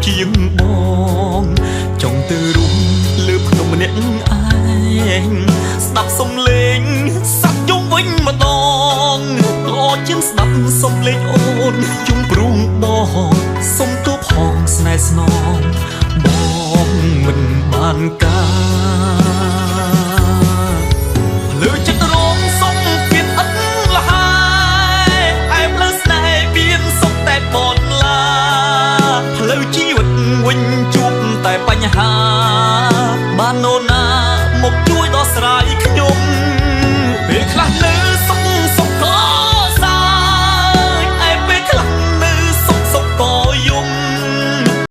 ជាងបងចង់ទៅរុំលើភ្នំម្នាក់ឯងស្ដាប់សំលេងសត្វយំវិញម្ដងល្អជាងស្ដាប់សំលេងអូនយំព្រុងបងសុំទោសផងស្នេហ៍ស្នងបងមិនបានការ។